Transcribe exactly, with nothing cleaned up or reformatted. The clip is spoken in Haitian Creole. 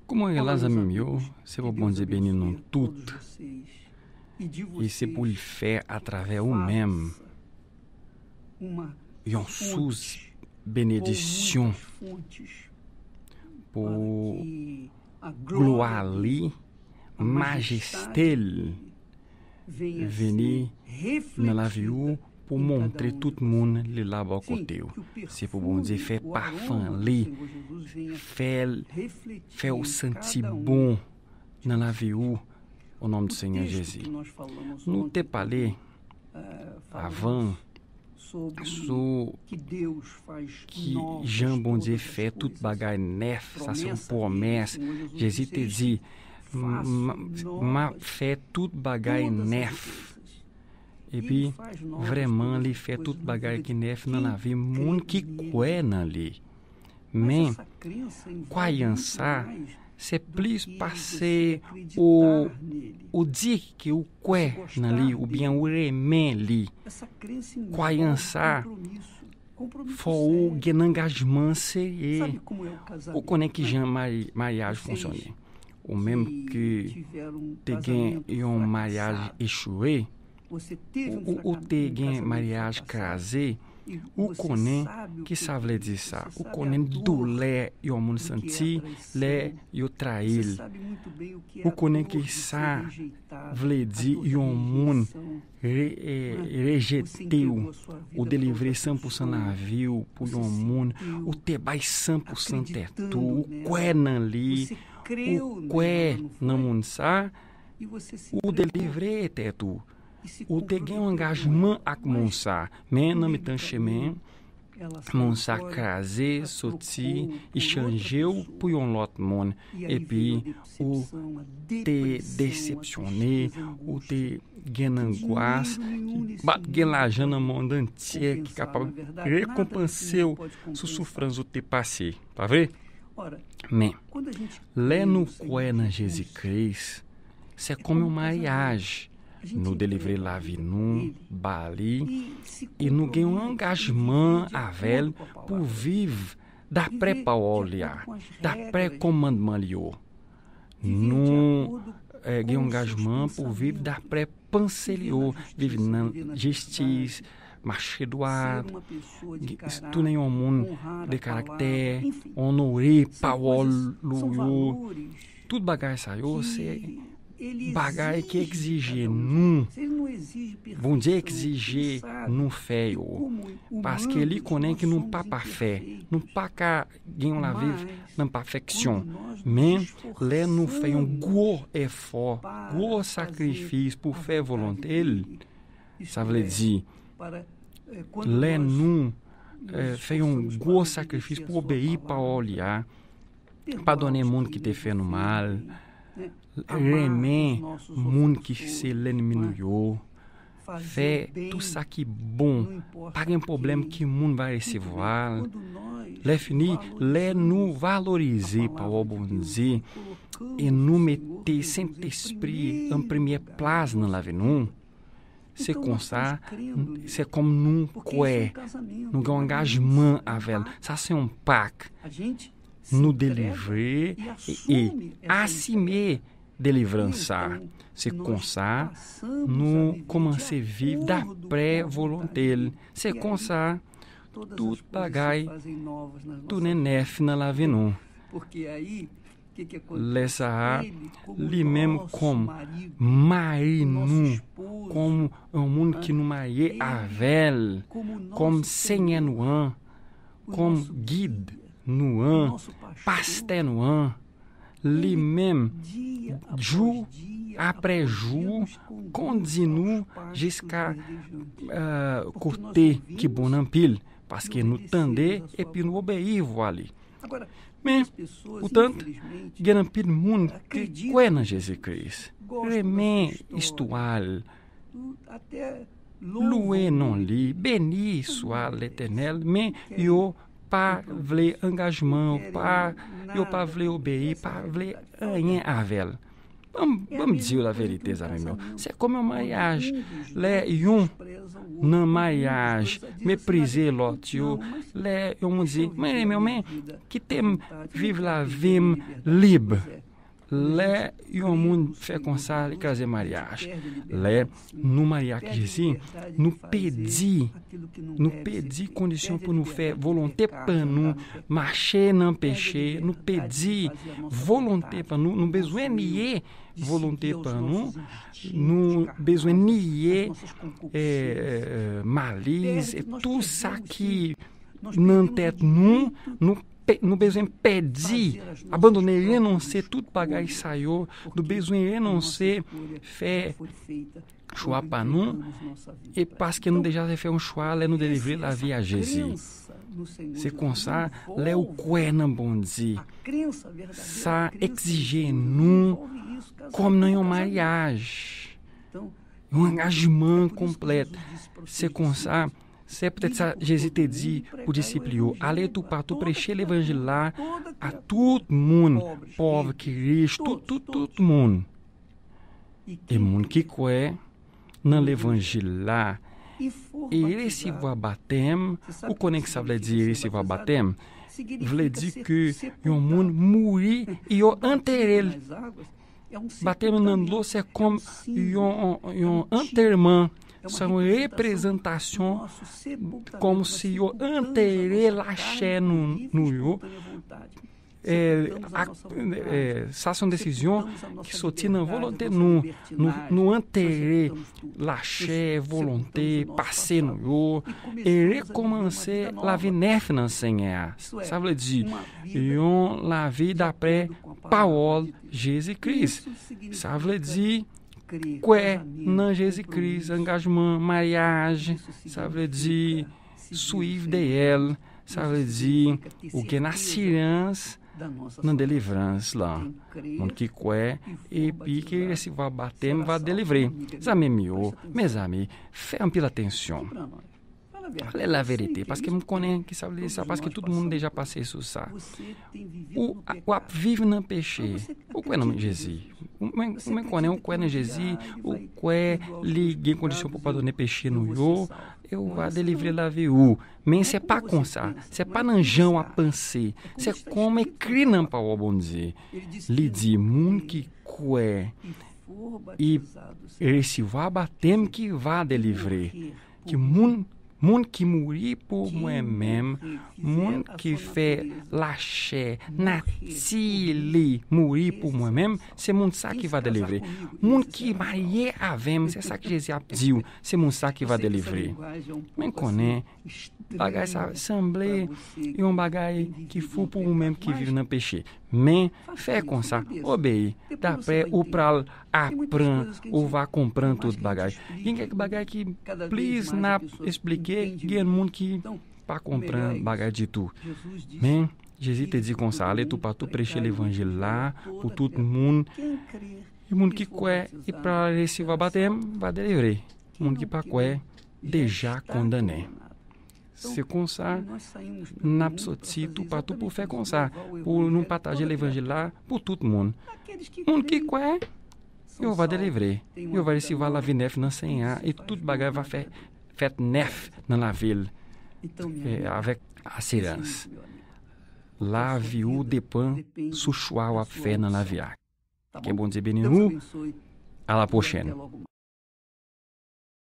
Kòman w ye la, zanmi m yo? Se pou Bondye beni nou tout. E se pou l fè atravè ou menm yon sous benedisyon pou glwa li, majeste l vini nan lavi ou pou montre tout moun li la bò kote w. Se pou Bondye fè pafen li, fè l, fè w santi bon nan lavi ou, o non di Senyè Jezi. Nou te pale avan sou ki jan Bondye fè tout bagay nèf. Sa se yon pwomès. Jezi te di, "M, m, m ap fè tout bagay nèf." Epi, vrèman, li fè tout bagay ki nèf nan lavi moun ki kwè nan li. Men, kwayans sa, se plis pase ou, ou di ke ou kwè nan li, oubyen ou renmen li. Kwayans sa, fò ou gen angajman serye. Ou konnen ki jan mari-, maryaj fonksyone. Ou menm ki te gen yon maryaj echwe, ou, ou, ou te gen maryaj kraze, ou konnen ki sa vle di sa. Ou konnen doulè yon moun santi lè yo trayi l. Ou konnen ki sa vle di yon moun re-, e, rejete w. Ou delivre san pousan lavi w pou yon moun. Ou te bay san pousan tèt ou. Ou kwè nan li. Ou kwè nan moun sa. Ou delivre tèt ou. Ou te gen yon angajman ak moun sa. Men nan mitan chemen, moun sa kraze, soti, li chanje w pou yon lòt moun. Epi, ou te desepsyone, ou te gen angwas, pa t gen lajan nan mond antye ki kapab rekonpanse w sou soufrans ou te pase, pa vre? Men, lè nou kwè nan Jezi Kris, se kòm yon maryaj. Nou delivre lavi nou ba li, e nou gen yon angajman avè l pou viv daprè pawòl li a, daprè kòmandman li yo. Nou, eh, gen yon angajman pou viv daprè panse li yo, viv nan jistis, mache dwat, tounen yon moun de karaktè, onore pawòl ou yo. Tout bagay sa yo, se bagay ki egzije nou. Bondye egzije nou fè yo. Paske li konnen ke nou pa pafè. Nou pa ka gen yon lavi nan pafeksyon. Men, lè nou fè yon gwo efò, gwo sakrifis pou fè volonte l, sa vle di, lè nou, eh, fè yon gwo sakrifis pou obeyi pawòl li a, padone moun ki te fè nou mal, renmen moun ki se lènmi nou yo, fè tou sa ki bon, pa gen pwoblèm ki moun va resevwa l. Lè fini, lè nou valorize pawòl Bondye e nou mete Sentespri an premyè plas nan lavi nou, se konsa, se kòm nou kwè, nou gen angajman avè l. Sa se yon pak. Nou delivre e, e asime delivrans sa. Se konsa, nou kòmanse viv daprè volonte l. Se konsa, tout bagay tounen nèf nan lavi nou. Lè sa a, li menm kòm mari nou, kòm yon moun ki nou marye avè l, kòm Senyè nou an, kòm gid nou an, pastè nou an, li menm, jou apre jou, kondi nou jiska, eh, kote ki bon anpil, paske nou tande epi nou obeyi vwa li. Men, poutan, gen anpil moun ki kwè nan Jezi Kris, renmen istwa l, louwe non li, beni swa Letènèl, men yo pa vle angajman, yo pa, yo pa vle obeyi, pa vle anyen avè l. Ban m, ban m di w laverite, zanmi m yo. Se kòm yon maryaj. Lè yon nan maryaj meprize lòt yo, lè yon moun di, "Mwen renmen w, men kite m viv lavi m lib." Lè yon moun fè konsa, li kraze maryaj. Lè nou marye ak Jezi, nou pèdi, nou pèdi kondisyon pou nou fè volonte pa nou, mache nan peche, nou pèdi volonte pa nou, nou bezwen niye volonte pa nou, nou bezwen niye, eh, eh, malis e tou sa ki nan tèt nou, nou pe-, nou bezwen pèdi, abandone, renonse tout bagay sa yo. Nou bezwen renonse fè chwa pa nou, e paske nou deja te fè yon chwa lè nou delivre lavi a Jezi. Se konsa, lè ou kwè nan Bondye, sa egzije nou kòm nan yon maryaj, yon angajman konplèt. Se konsa, se petèt sa Jezi te di pou disip li yo, "Ale toupatou, preche levanjil la a tout moun, pòv ki rich, tout, tout, tout moun." E moun ki kwè nan levanjil la e resevwa batèm, ou konnen ki sa vle di resevwa batèm? Vle di ke yon moun mouri e yo antere l. Batèm nan dlo se kòm yon, yon antèman, se yon reprezantasyon, kòm si yo antere lachè nou, nou yo. E, ak, e, sa se yon desizyon ki soti nan volonte nou. Nou, nou antere lachè, volonte pase nou yo, e rekòmanse lavi nèf nan Senyè a. Sa vle di, yon lavi daprè pawòl Jezi Kris. Sa vle di, kwè nan Jezi Kris, angajman, maryaj, sa vle di, swiv dèyè l, sa vle di, ou gen asirans nan delivrans la. Moun ki kwè epi ki resevwa batèm va delivre. Zanmi m yo, mezanmi, fè anpil atansyon. Pale laverite, paske m konnen ki sa vle di sa, paske tout moun deja pase sou sa. Ou, w ap viv nan peche. Ou kwè nan Jezi. Ou men, ou men konnen ou kwè nan Jezi, ou kwè li gen kondisyon pou padone peche nou yo, e ou va delivre lavi ou. Men se pa konsa, se pa nan jan w ap panse, se kòm ekri nan pawòl Bondye. Li di, moun ki kwè, e resevwa batèm ki va delivre. Ki moun, moun ki mouri pou mwen menm, moun ki fè lachè, nati li mouri pou mwen menm, se moun sa ki va delivre. Moun ki marye avè m, se sa ke Jezi ap di w, se moun sa ki va delivre. Men konnen, bagay sa sanble yon bagay ki fou pou ou menm ki viv nan peche. Men, fè konsa, obeyi, daprè ou pral aprann, ou va konprann tout bagay. Gen kèk bagay ki plis n ap esplike, gen moun ki pa konprann bagay ditou. Men, Jezi te di konsa, ale toupatou preche levanjil la pou tout moun. E moun ki kwè, e pral resevwa batèm, va delivre. Moun ki pa kwè, deja kondannen. Se konsa, n ap soti toupatou pou fè konsa, pou nou pataje levanjil la pou tout moun. Moun ki kwè, yo va delivre, yo va resevwa lavi nèf nan Senyè a, e tout bagay va fè, fèt nèf nan lavi l, e avèk asirans. Lavi ou depann sou chwa w ap fè nan lavi a. Ke Bondye beni nou. A la pwochèn.